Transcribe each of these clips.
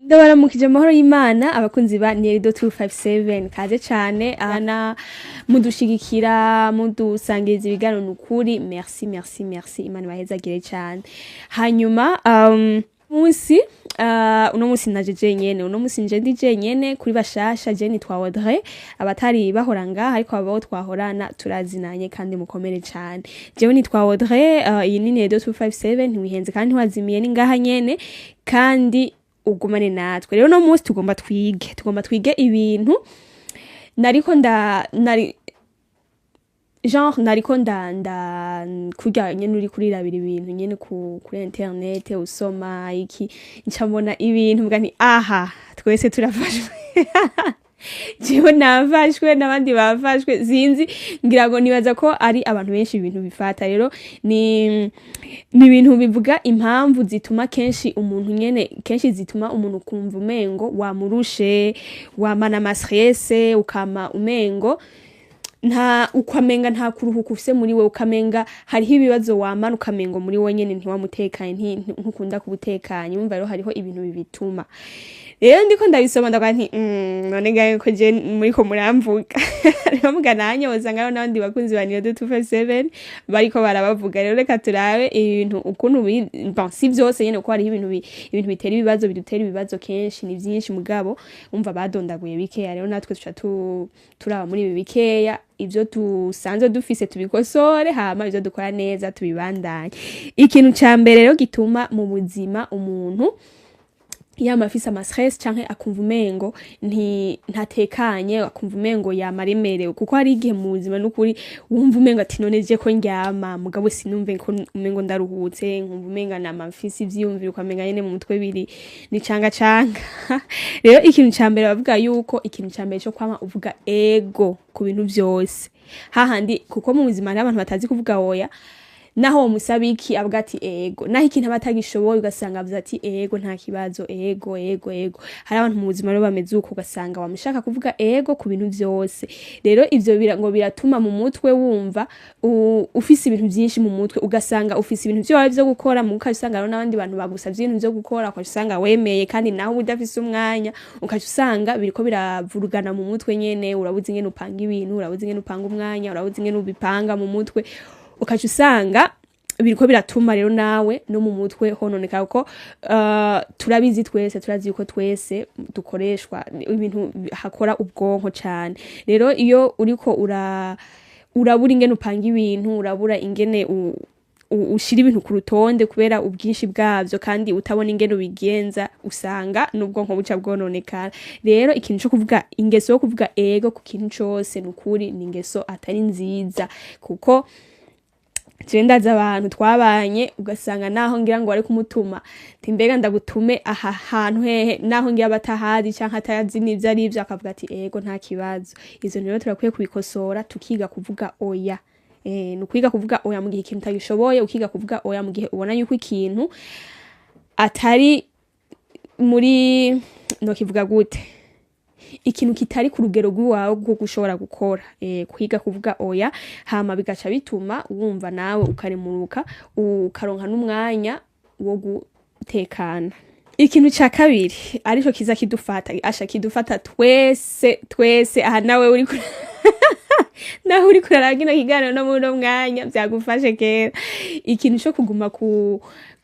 Ndabaramukije amahoro y'Imana, abakunzi ba Nerido 257. Kaze cane ana mudushigikira, mudusangiriza ibiganiro. Nukuri merci, merci, merci. Imana ibahezagire cane. Hanyuma munsi uno munsi naje jenyene, uno munsi nje ndi jenyene. Kuri bashasha, je nitwa Audrey. Abatari bahora ngaha, ariko abo twahorana turazinanye kandi mukomere cane. Jewe nitwa Audrey, iyi ni Nedo 257. Ntiwihenze kandi ntiwazimiye, ni ngaha nyene kandi ugumane natwe. Rero no munsi tugomba twige ibintu nariko nda nari genre nariko nda kurya nyene uri kurirabira ibintu nyene kuri internet, usoma iki, nca mbona ibintu mvuga nti: "Aha twese turafashwe." Jewe nafashwe n'abandi bafashwe, sinzi, ngira ngo nibaza ko ari abantu benshi ibintu bifata. Rero ni ibintu bivuga impamvu zituma kenshi umuntu nyene, kenshi zituma umuntu kumva umengo wamurushe, wamana ama stress, ukama umengo nta ukamenga nta kuruhuka ufise muri we, ukamenga hariho ibibazo wamana, ukamengo muri we nyene ntiwamutekanye, ntukunda kubutekanye. Umva rero, hariho ibintu bibituma. Rero ndiko ndabisoma ndavuga nti: "None ngaye ko je muriko muramvuga." Rero muga nanye wosanga hariho n'abandi bakunzi ba Niyo 257 bariko barabavuga. Rero reka turabe ibintu ukuntu bon, si vyose nyene, kuko hariho ibintu bitera ibibazo, bidutera ibibazo kenshi ni vyinshi, mugabo umva badondaguye bikeya. Rero natwe tuca turaba muri ibi bikeya, ivyo dusanzwe dufise tubikosore, hama ivyo dukora neza tubibandanye. Ikintu ca mbere rero gituma mu buzima umuntu yama afise ama stress canke akumva umengo ntatekanye, akumva umengo yama aremerewe, kuko hari igihe mu buzima n'ukuri wumva umengo ati: "None je ko ndyama mugabo sinumve ko umengo ndaruhutse, nkumva umenga nama mfise ivyiyumviro, ukamenga nyene mu mutwe biri ni canga canga." Rero ikintu ca mbere bavuga yuko ikintu ca mbere co kwama uvuga ego ku bintu vyose hahandi, kuko mu buzima hariho abantu batazi kuvuga oya. Naho womusaba iki, avuga ati ego. Naho ikintu aba atagishoboye, ugasanga avuze ati: "Ego, nta kibazo, ego, ego, ego." Hari abantu mu buzima rero bameze uko, ugasanga wamushaka kuvuga ego ku bintu vyose. Rero ivyo ngo biratuma mu mutwe wumva ufise ibintu vyinshi mu mutwe, ugasanga ufise ibintu vyawe vyo gukora, mu ukaca usanga rero n'abandi bantu bagusavye ibintu vyo gukora, ukaca usanga wemeye kandi naho uba udafise umwanya, ukaca usanga biriko biravurugana mu mutwe nyene. Urabuze ingene upanga ibintu, urabuze ingene upanga umwanya, urabuze ingene ubipanga mu mutwe, ukaca usanga biriko biratuma rero nawe no mu mutwe hononeka, kuko turabizi twese, turazi yuko twese dukoreshwa ibintu hakora ubwonko cane. Rero iyo uriko urabura ingene upanga ibintu, urabura ingene ushira ibintu ku rutonde kubera ubwinshi bwavyo kandi utabona ingene ubigenza, usanga n'ubwonko buca bwononekara. Rero ikintu co kuvuga, ingeso yo kuvuga ego ku kintu cose, nukuri ni ingeso atari nziza, kuko jewe ndazi abantu twabanye, ugasanga naho ngira ngo bari kumutuma ati: "Mbega ndagutume aha hantu hehe?" Naho ngira batahazi canke atazi n'ivyo arivyo, akavuga ati: "Ego, nta kibazo." Ivyo rero turakwiye kubikosora, tukiga kuvuga oya. Ni ukwiga kuvuga oya mu gihe ikintu utagishoboye, ukiga kuvuga oya mu gihe ubona yuko ikintu atari muri, nokivuga gute, ikintu kitari ku rugero rw'iwawe rwo gushobora gukora. Kwiga kuvuga oya, hama bigaca bituma wumva nawe ukaremuruka, ukaronka n'umwanya wo gutekana. Ikintu ca kabiri arico kiza kidufata, asha kidufata twese twese aha, nawe uri naho uri kuraraba kino kiganiro no muri uno mwanya vyagufashe kera, ikintu co kuguma ku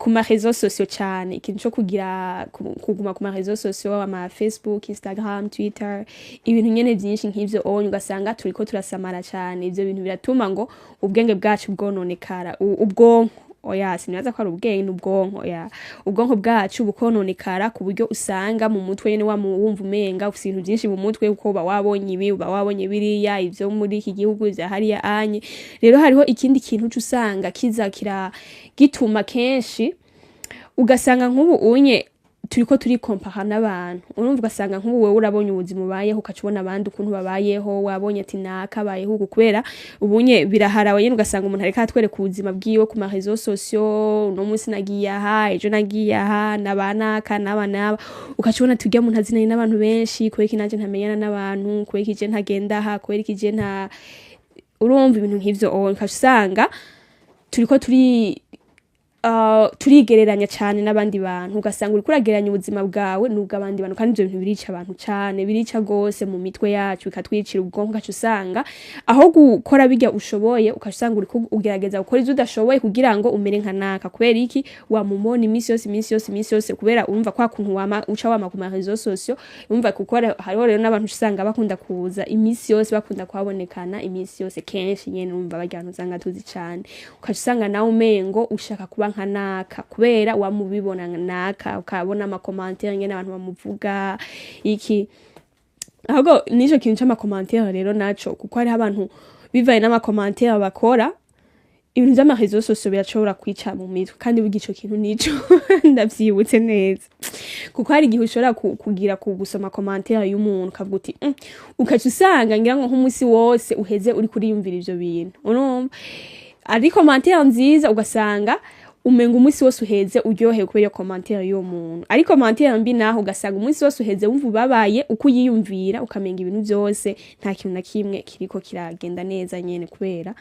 ma réseaux sociaux cane, ikintu co kugira kuguma ku ma réseaux sociaux, ama Facebook, Instagram, Twitter, ibintu nyene vyinshi nk'ivyo onye, ugasanga turiko turasamara cane. Ivyo bintu biratuma ngo ubwenge bwacu bwononekara, ubwonko, oya, sinibaza ko ari ubwenge, n'ubwonko, oya, ubwonko bwacu bukononekara ku buryo usanga mu mutwe nyene wumva umenga ufise ibintu vyinshi mu mutwe, kuko uba wabonye ibi, uba wabonye biriya, ivyo muri iki gihugu, ivya hariya anye. Rero hariho ikindi kintu uca usanga kiza kira gituma kenshi ugasanga nk'ubu unye turiko turikompara n'abantu. Urumva, ugasanga nk'ubu wewe urabonye ubuzima ubayeho, ukaca ubona abandi ukuntu babayeho, wabonye ati naka abayeho uku, kubera ubunye biraharawe nyene, ugasanga umuntu ariko aratwereka ubuzima bwiwe ku ma réseaux sociaux: "Uno munsi nagiye aha, ejo nagiye aha, naba naka naba naba." Ukaca ubona ati: "Urya muntu azinanye n'abantu benshi, kubera iki nanje ntamenyana n'abantu? Kubera iki je ntagenda aha? Kubera iki je nta?" Urumva, ibintu nk'ivyo, ukaca usanga turiko turi Turigereranya cyane n'abandi bantu, ugasanga uriko uragereranya ubuzima bwawe n'ubw'abandi bantu. Kandi ivyo bintu birica abantu cane, birica gose mu mitwe yacu, bikatwicira ubwonko. Ugaca usanga aho gukora birya ushoboye, ugaca usanga uriko ugerageza gukora ivyo udashoboye kugira ngo umere nka naka. Kubera iki? Wamumona iminsi yose, iminsi yose, iminsi yose, kubera urumva kwa kuntu wama uca wama ku ma réseaux sociaux. Urumva, kuko hariho rero n'abantu usanga bakunda kuza iminsi yose, bakunda kuhabonekana iminsi yose kenshi nyene. Urumva, barya bantu usanga tuzi cane, ugaca usanga nawe umengo ushaka kuba nka naka kubera wamubibona naka, ukabona ama commentaires nyene abantu bamuvuga iki. Ahubwo nico kintu c'ama commentaires rero naco, kuko hariho abantu bivaye n'ama commentaires bakora, ibintu vy'ama réseaux sociaux birashobora kwica mu mitwe. Kandi burya ico kintu nico ndavyibutse neza, kuko hari igihe ushobora kugira ku gusoma commentaire y'umuntu, ukavuga uti ukaca usanga ngira ngo nk'umunsi wose uheze uri kuriyumvira ivyo bintu. Urumva, ari commentaire nziza, ugasanga umenga umunsi wose uheze uryohewe kubera iyo commentaire y'uwo muntu. Ari commentaire mbi naho, ugasanga umunsi wose uheze wumva ubabaye, uko uyiyumvira, ukamenga ibintu vyose nta kintu na kimwe kiriko kiragenda neza nyene, kubera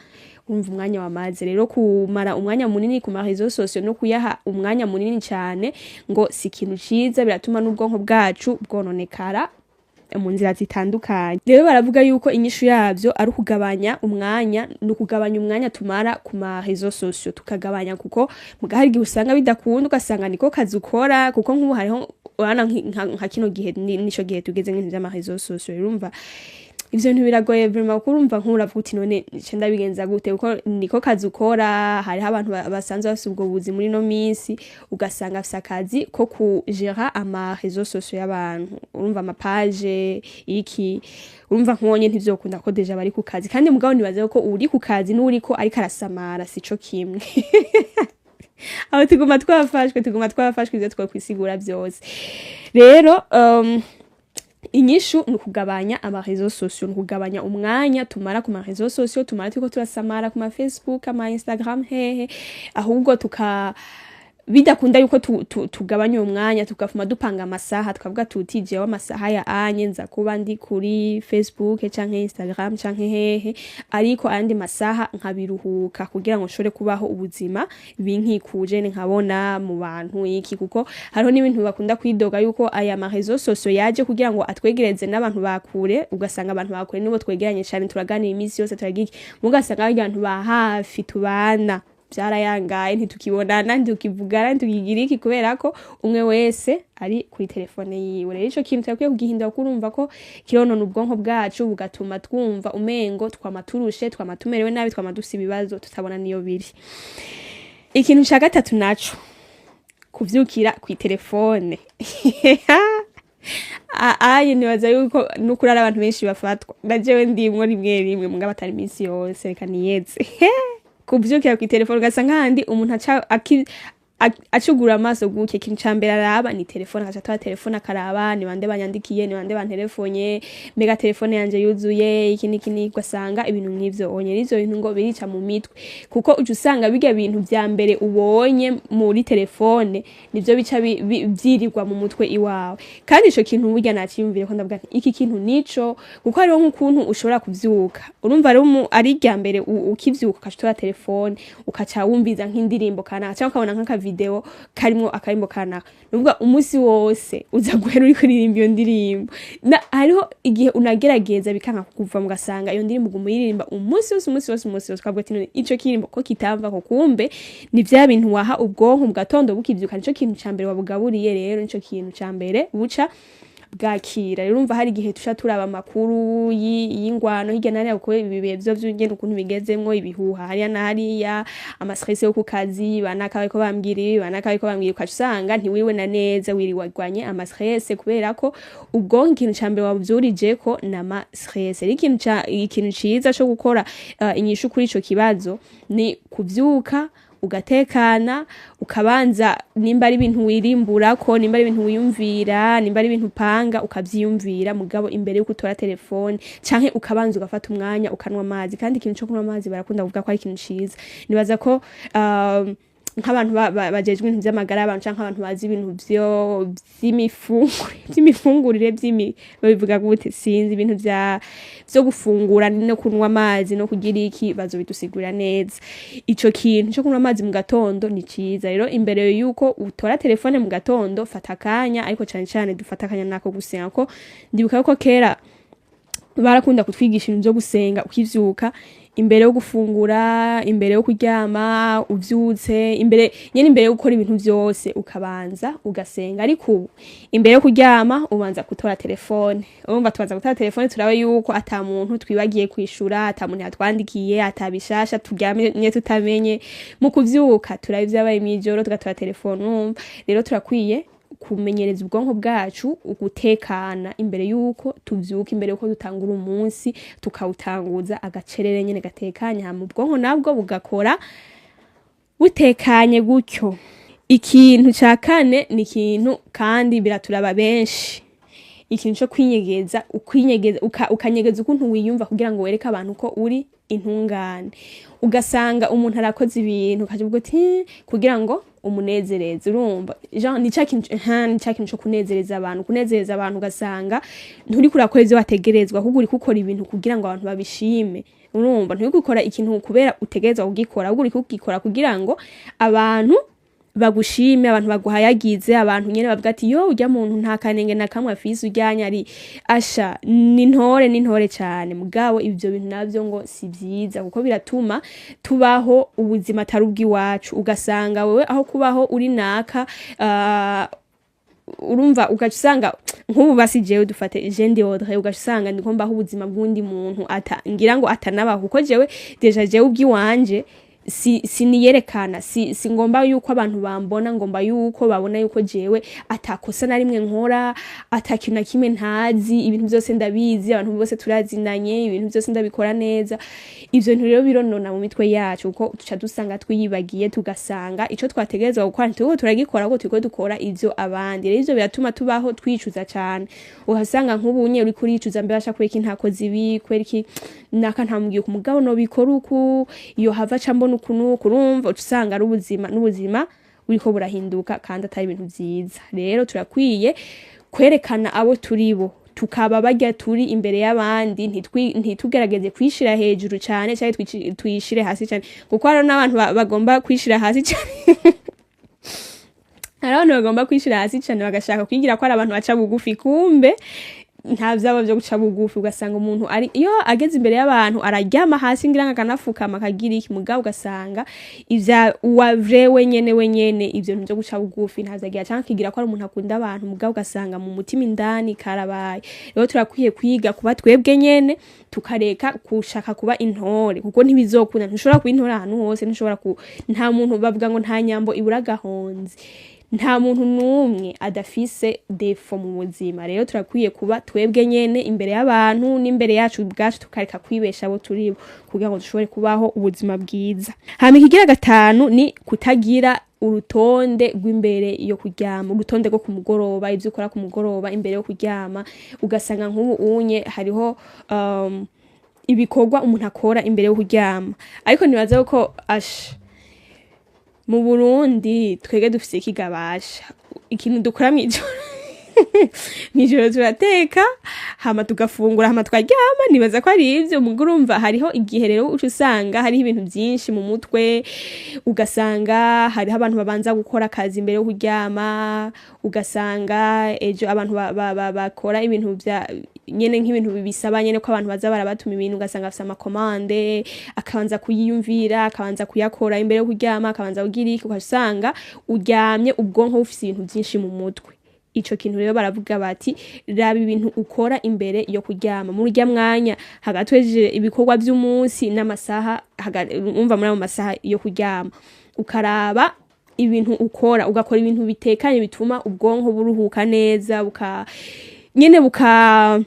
urumva umwanya wamaze. Rero kumara umwanya munini ku ma réseaux sociaux no kuyaha umwanya munini cyane ngo si ikintu ciza, biratuma n'ubwonko bwacu bwononekara mu nzira zitandukanye. Rero baravuga yuko inyishu yavyo ari ukugabanya umwanya, ni ukugabanya umwanya tumara ku ma réseaux sociaux, tukagabanya, kuko muga hari igihe usanga bidakunda, ugasanga niko kazi ukora. Kuko nk'ubu hariho, urabona, nka kino gihe nico gihe tugeze nk'ibintu vy'ama réseaux sociaux. Urumva, ivyo bintu biragoye vraiment, kuko urumva nk'uravuga uti: "None nce ndabigenza gute?" Kuko niko kazi ukora. Hariho abantu basanzwe bafise ubwo buzi muri no minsi, ugasanga afise akazi ko kugera ama réseaux sociaux y'abantu, urumva, ama pages iki. Urumva, nk'uwonye ntivyokunda ko déjà bari ku kazi. Kandi mugabo nibaze ko uri ku kazi n'uriko ariko arasamara sico kimwe. Aho tuguma twafashwe ivyo twokwisigura vyose. Rero inyishu ni ukugabanya ama réseaux sociaux, ni ukugabanya umwanya tumara ku ma réseaux sociaux, tumara turiko turasamara ku ma Facebook, ama Instagram, hehe. Ahubwo tuka bidakunda yuko tugabanya uwo mwanya, tugafuma dupanga amasaha, tukavuga tuti: "Jewe amasaha ya anye nza kuba ndi kuri Facebook canke Instagram canke hehe, ariko ayandi masaha nkabiruhuka kugira ngo nshobore kubaho ubuzima binkikuje, nkabona mu bantu iki." Kuko hariho n'ibintu bakunda kwidoga yuko aya ma réseaux sociaux yaje kugira ngo atwegereze n'abantu bakure, ugasanga abantu bakure nibo twegeranye cyane, turaganira iminsi yose, turagira iki, mugasanga abantu ba hafi tubana vyarayangaye, ntitukibonana, ntitukivugana, ntitukigira iki, kubera ko umwe wese ari kuri telefone yiwe. Rero ico kintu turakwiye kugihindura, kuko urumva ko kironona ubwonko bwacu, bugatuma twumva umengo twama turushe, twama tumerewe nabi, twama dufise ibibazo tutabona niyo biri. Ikintu ca gatatu naco, kuvyukira kw'itelefone. Aye, nibaza yuko nukuri ari abantu benshi bafatwa, na jewe ndimwo rimwe rimwe, mugabo atari iminsi yose, reka niyeze. Kuvyukira kw'itelefone, ugasanga handi umuntu aca acugura amaso guke, ikintu ca mbere araba ni telefone, agaca atora telefone akaraba ni bande banyandikiye, ni bande banterefonye, mbega telefone yanje yuzuye iki n'iki n'iki. Ugasanga ibintu nk'ivyo onye, ivyo bintu ngo birica mu mitwe, kuko uca usanga birya bintu vya mbere ubonye muri telefone nivyo bica vyirirwa mu mutwe iwawe. Kandi ico kintu burya naciyumvire ko ndavuga nti iki kintu nico, kuko hariho nk'ukuntu ushobora kuvyuka, urumva, ari irya mbere ukivyuka ukaca utora telefone, ukaca wumviza nk'indirimbo kanaka, cyangwa ukabona nk'aka vidéo karimwo akarimbo kanaka, nuvuga umunsi wose uza guhera uri kuririmba iyo ndirimbo. Na hariho igihe unagerageza bikanka kukuva, mugasanga iyo ndirimbo uguma uyiririmba umunsi wose, umunsi wose, umunsi wose, ukavuga ati: "None ico kirimbo ko kitamva?" Ko kumbe ni vya bintu waha ubwonko mu gatondo bukivyuka, nico kintu ca mbere wabugaburiye. Rero nico kintu ca mbere buca bwakira. Rero urumva, hari igihe tuca turaba amakuru y'ingwano hirya na hariya, kuko ibi bihe vyo vy'ingene ukuntu bigezemwo, ibihuha hariya na hariya, ama stress yo ku kazi, banaka bariko bambwira ibi, banaka bariko bambwira, ukaca usanga ntiwiriwe na neza, wiriwagwanye ama stress, kubera ko ubwonko ikintu ca mbere wabuvyurijeko ni ama stress. Rero ikintu ciza co gukora, inyishu kuri ico kibazo, ni kuvyuka ugatekana, ukabanza, nimba ari ibintu wirimburako, nimba ari ibintu wiyumvira, nimba ari ibintu upanga, ukavyiyumvira, mugabo imbere yuko utora telefone, canke ukabanza ugafata umwanya ukanwa amazi. Kandi ikintu co kunywa amazi barakunda kuvuga ko ari ikintu ciza. Nibaza ko Nk'abantu bajejwe ibintu vy'amagara y'abantu canke abantu bazi ibintu vyo vy'imifungurire, babivuga gute, sinzi, ibintu vyo gufungura no kunywa amazi no kugira iki, bazobidusigurira neza. Ico kintu co kunywa amazi mu gatondo ni ciza. Rero imbere yuko utora telefone mu gatondo, fata akanya, ariko cane cane dufata akanya nako gusenga, ko ndibuka yuko kera barakunda kutwigisha ibintu vyo gusenga ukivyuka, imbere yo gufungura, imbere yo kuryama, uvyutse, imbere nyene, imbere yo gukora ibintu vyose ukabanza ugasenga. Ariko ubu imbere yo kuryama ubanza gutora telefone. Urumva, tubanza gutora telefone turabe yuko ata muntu twibagiye kwishura, ata muntu yatwandikiye, ata bishasha turyamye tutamenye. Mu kuvyuka turabe ivyabaye mw'ijoro, tugatora telefone. Urumva rero turakwiye kumenyereza ubwonko bwacu ugutekana imbere yuko tuvyuka, imbere yuko dutangura umunsi, tukawutanguza agacerere nyene gatekanye, hama ubwonko nabwo bugakora butekanye gutyo. Ikintu ca kane ni ikintu kandi biraturaba benshi, ikintu co kwinyegeza, ukwinyegeza, ukanyegeza ukuntu wiyumva kugira ngo wereke abantu ko uri intungane. Ugasanga umuntu arakoze ibintu ukaja uvuga uti kugira ngo umunezereze. Urumva, genre ni ca kintu co kunezereza abantu, kunezereza abantu. Ugasanga nturiko urakora ivyo wategerezwa, ahubwo uriko ukora ibintu kugira ngo abantu babishime. Urumva, nturiko ukora ikintu kubera utegerezwa kugikora, ahubwo uriko ugikora kugira ngo abantu bagushime, abantu baguhayagize, abantu nyene bavuga ati: "Yo, urya muntu nta kanenge na kamwe afise, uryanya ari asha ni ntore, ni ntore cane." Mugabo ivyo bintu navyo ngo si vyiza, kuko biratuma tubaho ubuzima atari ubw'iwacu. Ugasanga wewe aho kubaho uri naka, urumva, ugaca usanga nk'ubu basi jewe dufate je ndi Audrey, ugaca usanga ndiko mbaho ubuzima bw'undi muntu ata ngira ngo atanabaho, kuko jewe déjà jewe ubwiwanje si siniyerekana, si ngomba yuko abantu bambona, ngomba yuko babona yuko jewe atakosa na rimwe nkora, ata kintu na kimwe ntazi, ibintu byose ndabizi, abantu bose turazinanye, ibintu byose ndabikora neza. Ivyo bintu rero bironona mu mitwe yacu, kuko tuca dusanga twiyibagiye, tugasanga ico twategerezwa gukora ntituriko turagikora, ahubwo turiko dukora ivyo abandi. Rero ivyo biratuma tubaho twicuza cane. Ugasanga nk'ubu nye uriko uricuza: "Mbe basha, kubera iki ntakoze ibi? Kubera iki naka ntamubwiye ku mugabo nobikora uku? Iyo hava ca mbona uku n'uku." Urumva, uca usanga ari ubuzima n'ubuzima buriko burahinduka kandi atari ibintu vyiza. Rero turakwiye kwerekana abo turibo, tukaba barya turi imbere y'abandi, ntitugerageze kwishira hejuru cane canke twishire hasi cane, kuko hariho n'abantu bagomba kwishira hasi cane. Hari abantu bagomba kwishira hasi cane, bagashaka kwigira ko ari abantu baca bugufi, kumbe nta vyabo vyo guca bugufi. Ugasanga umuntu ari iyo ageze imbere y'abantu araryama hasi, ngira ngo akanafukama, akagira iki, mugabo ugasanga ivya uwa vrai wenyene wenyene, ivyo bintu vyo guca bugufi ntazagira, canke akigira ko ari umuntu akunda abantu, mugabo ugasanga mu mutima indani karabaye. Rero turakwiye kwiga kuba twebwe nyene, tukareka kushaka kuba intore, kuko ntibizokunda. Ntushobora kuba intore ahantu hose, ntushobora ku nta muntu, bavuga ngo nta nyambo ibura agahonzi. Nta muntu n'umwe adafise défaut mu buzima. Rero turakwiye kuba twebwe nyene imbere y'abantu n'imbere yacu ubwacu, tukareka kwibesha abo turibo kugira ngo dushobore kubaho ubuzima bwiza. Hama ikigira gatanu ni kutagira urutonde rw'imbere yo kuryama, urutonde rwo ku mugoroba, ivyo ukora ku mugoroba imbere yo kuryama. Ugasanga nk'ubu unye hariho ibikorwa umuntu akora imbere yo kuryama, ariko nibaza ko asha mu Burundi twege dufise ikigabasha, ikintu dukora mw'ijoro, mw'ijoro turateka, hama tugafungura, hama tukaryama. Nibaza ko ari ivyo. Muga urumva, hariho igihe rero uca usanga hariho ibintu vyinshi mu mutwe. Ugasanga hariho abantu babanza gukora akazi imbere yo kuryama, ugasanga ejo abantu bakora ibintu vya nyene, nk'ibintu bisaba nyene ko abantu baza barabatuma ibintu, ugasanga afise ama commandes, akabanza kuyiyumvira, akabanza kuyakora imbere yo kuryama, akabanza kugira iki, ugaca usanga uryamye ubwonko bufise ibintu vyinshi mu mutwe. Ico kintu rero baravuga bati: "Raba ibintu ukora imbere yo kuryama, muri urya mwanya hagati uhejeje ibikorwa vy'umunsi n'amasaha, umva, muri ayo masaha yo kuryama, ukaraba ibintu ukora, ugakora ibintu bitekanye bituma ubwonko buruhuka neza, buka nyene buka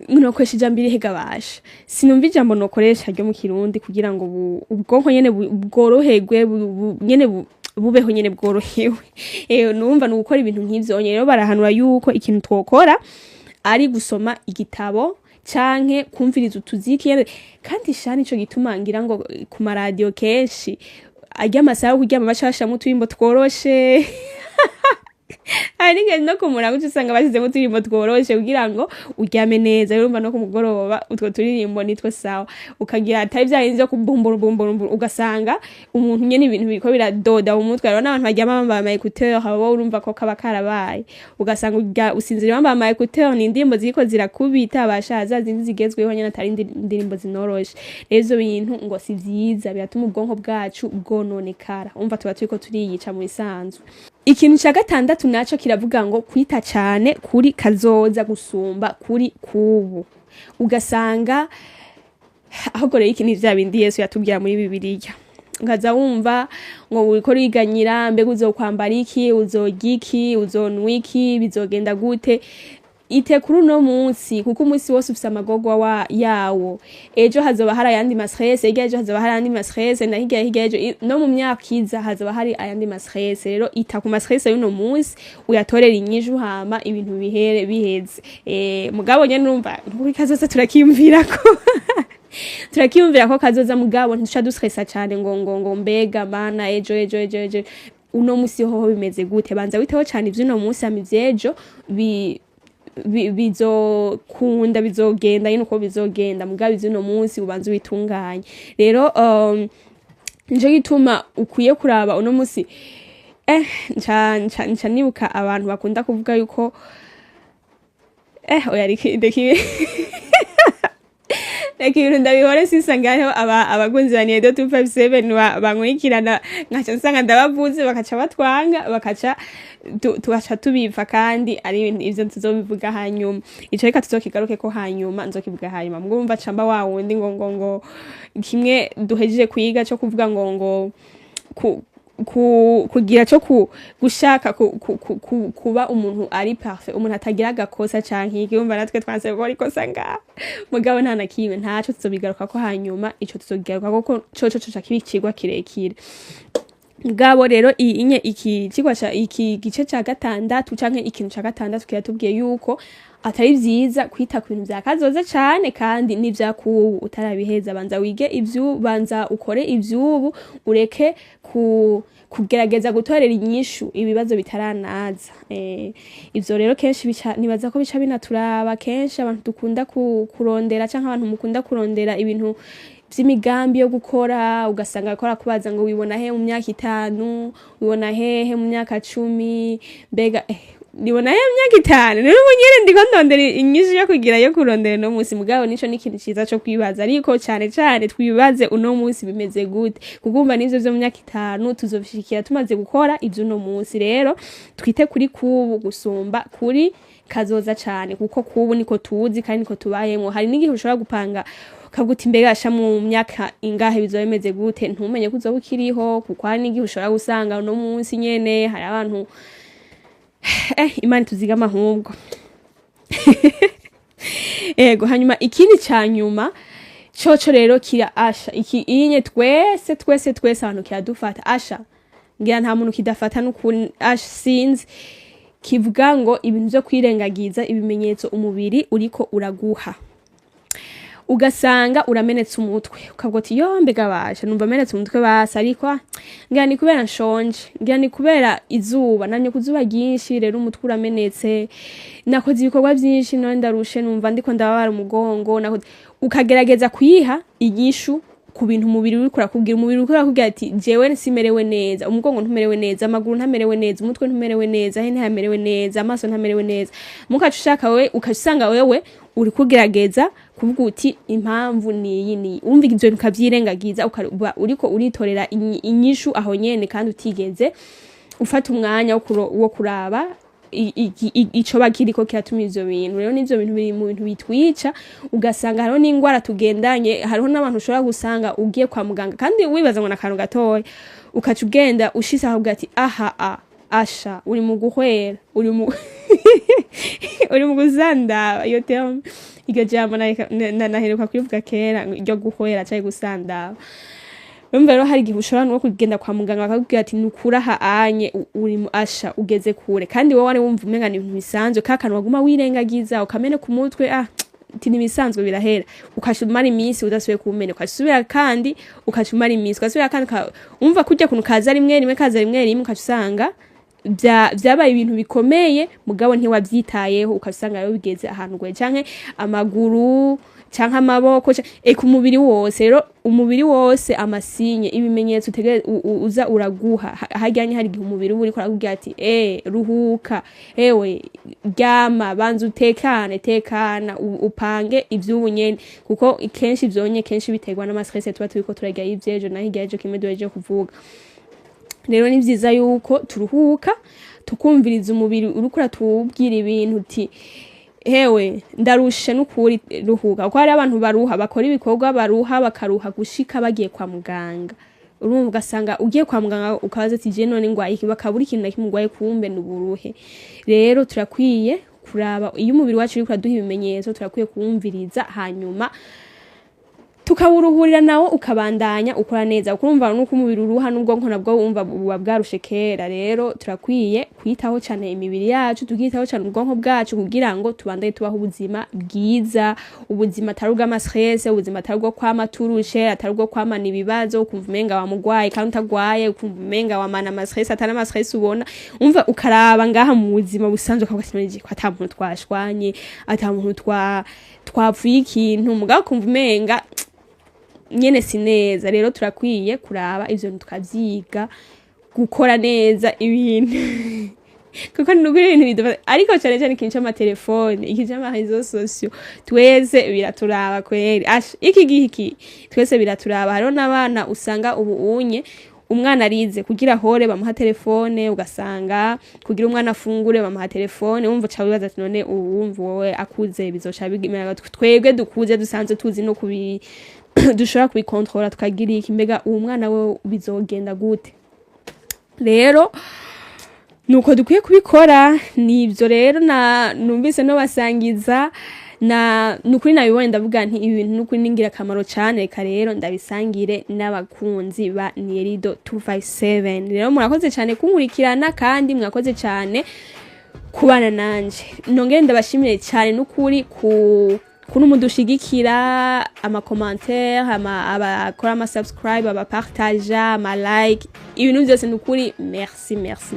nokoresha ijambo irihe gabasha? Sinumva ijambo nokoresha ryo mu Kirundi kugira ngo ubwonko nyene bworoherwe, nyene bubeho nyene bworohewe." Numva ni ugukora ibintu nk'ivyo nyene. Rero barahanura yuko ikintu twokora ari gusoma igitabo canke kumviriza utuziki nyene. Kandi sha nico gituma ngira ngo ku maradiyo kenshi Arya amasaha yo kuryama baca bashiramwo uturirimbo tworoshe. Hari n'igihe no ku murango uca usanga bashyizemo uturirimbo tworoshe kugira ngo uryame neza. Urumva no ku mugoroba utwo turirimbo nitwo sawa, ukagira atari vya bindi vyo kubumbura bumbura bumbura, ugasanga umuntu nyene ibintu biriko biradoda mu mutwe. Hariho n'abantu baryama bambaye ama écouteurs, abo urumva ko kaba karabaye, ugasanga usinziriye wambaye ama écouteurs, ni indirimbo ziriko zirakubita basha, za zindi zigezweho nyene, atari indirimbo zinoroshe. Rero ivyo bintu ngo si vyiza, biratuma ubwonko bwacu bwononekara. Umva, tuba turiko turiyica mu bisanzwe. Ikintu ca gatandatu naco kiravuga ngo kwita cane kuri kazoza gusumba kuri kubu. Ugasanga ahubwo rero iki ni vya bindi Yesu yatubwira muri Bibiliya, ukaza wumva ngo uriko uriganyira: mbega uzokwambara iki, uzorya iki, uzonwa iki, bizogenda gute? Ite kuri uno munsi, kuko umunsi wose ufise amagorwa yawo. Ejo hazoba hari ayandi ma stress, hirya ejo hazoba hari ayandi ma stress, na hirya hirya ejo, no mu myaka iza hazoba hari ayandi ma stress. Rero ita ku ma stress y'uno munsi, uyatorera inyishu, hama ibintu bihere biheze. Mugabo nyene urumva nkuko kazoza turakiyumvira ko kazoza, mugabo ntiduca dustressa cane ngo mbega mana, ejo ejo ejo ejo. Uno musi hoho bimeze gute? Banza witeho cane ivy'uno munsi, hama ivy'ejo bizokunda, bizogenda nyine uko bizogenda. Mugabo ivy'uno munsi ubanza ubitunganye. Rero nico gituma ukwiye kuraba uno munsi. Nca nibuka abantu bakunda kuvuga yuko oya, reka ibintu ndabihore, sisanga hariho abakunzi ba Niedo 257 bankurikirana, nkaca nsanga ndabavuze, bakaca batwanga, bakaca tugaca tubiva, kandi ari ibintu ivyo tuzobivuga hanyuma. Ico reka tuzokigarukeko hanyuma, nzokivuga hanyuma. Mwumva camba wa wundi ngo kimwe duhejeje kwiga co kuvuga ngo kugira co gushaka kuba umuntu ari parfait, umuntu atagira agakosa canke iki. Urumva natwe twanse gukora ikosa ngaha, mugabo nta na kimwe, ntaco, tuzobigarukako hanyuma. Ico tuzokigarukako ko coco coca kiba icigwa kirekire. Mugabo rero inye iki cigwa ca iki gice ca gatandatu canke ikintu ca gatandatu kiratubwiye yuko atari vyiza kwita ku bintu vya kazoza cane kandi n'ivyakubu utarabiheza. Banza wige ivyu, banza ukore ivyubu, ureke kugerageza gutorera inyishu ibibazo bitaranaza. Ivyo rero kenshi bica, nibaza ko bica binaturaba kenshi abantu dukunda kurondera canke abantu mukunda kurondera ibintu vy'imigambi yo gukora, ugasanga akora kubaza ngo wibona he mu myaka 5, wibona hehe mu myaka 10? Mbega nibona he mu myaka 5? Rero ubu nyene ndiko ndondera inyishu yo kugira yo kurondera uno munsi. Mugabo nico ni ikintu ciza co kwibaza, ariko cane cane twibaze uno munsi bimeze gute, kuko umva n'ivyo vyo mu myaka 5 tuzobishikira tumaze gukora ivy'uno munsi. Rero twite kuri kubu gusumba kuri kazoza cane, kuko kubu niko tuzi kandi niko tubayemwo. Hari n'igihe ushobora gupanga ukavuga uti mbega sha, mu myaka ingahe bizoba bimeze gute? Ntumenye ko uzoba ukiriho, kuko hari n'igihe ushobora gusanga uno munsi nyene hari abantu. Imana ituzigama ahubwo. Ego, hanyuma ikindi ca nyuma coco rero kira asha iki inye twese twese twese abantu kiradufata, asha ngira nta muntu kidafata n'ukuri, asha sinzi. Kivuga ngo ibintu vyo kwirengagiza ibimenyetso umubiri uriko uraguha. Ugasanga uramenetse umutwe, ukavuga uti yo mbega basha, numva amenetse umutwe basi, ariko ngira ni kubera nshonje, ngira ni kubera izuba, namye ku zuba ryinshi, rero umutwe uramenetse, nakoze ibikorwa vyinshi none ndarushe, numva ndiko ndababara umugongo, nakoze. Ukagerageza kuyiha inyishu ku bintu umubiri uriko urakubwira. Umubiri uriko urakubwira ati jewe simerewe neza, umugongo ntumerewe neza, amaguru ntamerewe neza, umutwe ntumerewe neza, he ntamerewe neza, amaso ntamerewe neza. Mukaca ushaka wewe, ukaca usanga wewe uri kugerageza kuvuga uti impamvu niyi niyi. Urumva ivyo bintu ukavyirengagiza, ukaba uriko uritorera inyishu aho nyene, kandi utigeze ufata umwanya wo kuraba icoba kiriko kiratuma ivyo bintu. Rero n'ivyo bintu biri mu bintu bitwica, ugasanga hariho n'ingwara tugendanye. Hariho n'abantu ushobora gusanga ugiye kwa muganga kandi wibaza ngo n'akantu gatoya, ukaca ugenda ushitse akavuga ati aha a asha uri mu guhwera, uri mu gusandaba. Iyo terme, iryo jambo naheruka kurivuga kera, ryo guhwera canke gusandaba. Urumva rero hari igihe ushobora no kugenda kwa muganga bakakubwira ati nukuri aha anye uri asha ugeze kure, kandi wowe wari wumva umenga ni ibintu bisanzwe, ka kantu waguma wirengagiza ukamene ku mutwe. Ati nibisanzwe, birahera. Ukaca umara iminsi udasubiye kuwumena, ukasubira kandi, ukaca umara iminsi, ugasubira kandi, umva kurya kuntu kaza rimwe rimwe, kaza rimwe rimwe, ukaca usanga vyabaye ibintu bikomeye, mugabo ntiwavyitayeho. Ukasanga rero bigeze ahantu goye, canke amaguru canke amaboko, eka umubiri wose. Rero umubiri wose, ama signes, ibimenyetso uza uraguha. Harya hari igihe umubiri uba uriko urakubwira ati: "Ruhuka, ewe ryama, banza utekane, tekana, upange ivy'ubu nyene." Kuko kenshi vyonye kenshi biterwa n'ama stress tuba turiko turarya y'ivyejo na hirya y'ejo. Kimwe duhejeje kuvuga rero, ni vyiza yuko turuhuka, tukumviriza umubiri uriko uratubwira ibintu, uti: "Hewe, ndarushe n'ukuri, ruhuka." Kuko hari abantu baruha, bakora ibikorwa, baruha, bakaruha gushika bagiye kwa muganga. Urumva, ugasanga ugiye kwa muganga ukabaza ati: "Je none ngwaye iki?" Bakabura ikintu na kimwe ugwaye, kumbe ni uburuhe. Rero turakwiye kuraba iyo umubiri wacu uriko uraduha ibimenyetso, turakwiye kuwumviriza, hanyuma tukawuruhurira, nawo ukabandanya ukora neza. Kuko urumva nuko umubiri uruha, n'ubwonko nabwo wumva buba bwarushe kera. Rero turakwiye kwitaho cyane imibiri yacu, tukitaho cyane ubwonko bwacu, kugira ngo tubandanye tubaho ubuzima bwiza, ubuzima atari ubw'ama stress, ubuzima atari ubwo kwama turushe, atari ubwo kwamana ibibazo, ukumva umenga wamugwaye kandi utagwaye, ukumva umenga wamana ama stress atari ama stress ubona. Umva, ukaraba ngaha mu buzima busanzwe, ukavuga ati: "Ko ata muntu twashwanye, ata muntu twapfuye ikintu," mugabo ukumva umenga nyene si neza. Rero turakwiye kuraba ivyo bintu, tukavyiga gukora neza ibintu, kuko ni ukuri ibintu bidufata. Ariko cane cane ikintu c'amatelefone, ikintu c'ama réseaux sociaux, twese biraturaba kweri. Asha, iki gihe iki twese biraturaba. Hariho n'abana usanga ubu unye umwana arize, kugira hore bamuha telefone, ugasanga kugira umwana afungure bamuha telefone. Wumva uca wibaza ati: "None ubu wumva wowe akuze bizoca bigimera?" Twebwe dukuze dusanzwe tuzi no kubi dushobora kubikontorora, tukagira iki? Mbega uwo mwana we bizogenda gute? Rero nuko dukwiye kubikora. Nivyo rero na numvise no basangiza na nukuri nabibonye, ndavuga nti: "Ibi bintu nukuri ni ingirakamaro cane, reka rero ndabisangire n'abakunzi ba Nierido 257." Rero murakoze cyane kunkurikirana, kandi mwakoze cyane kubana nanje. Nongere ndabashimire cyane nukuri ku kuntu mudushigikira, ama commentaire, ama abakora ama subscribe, abapartaja, ama like, ibintu byose. Nukuri merci, merci, merci.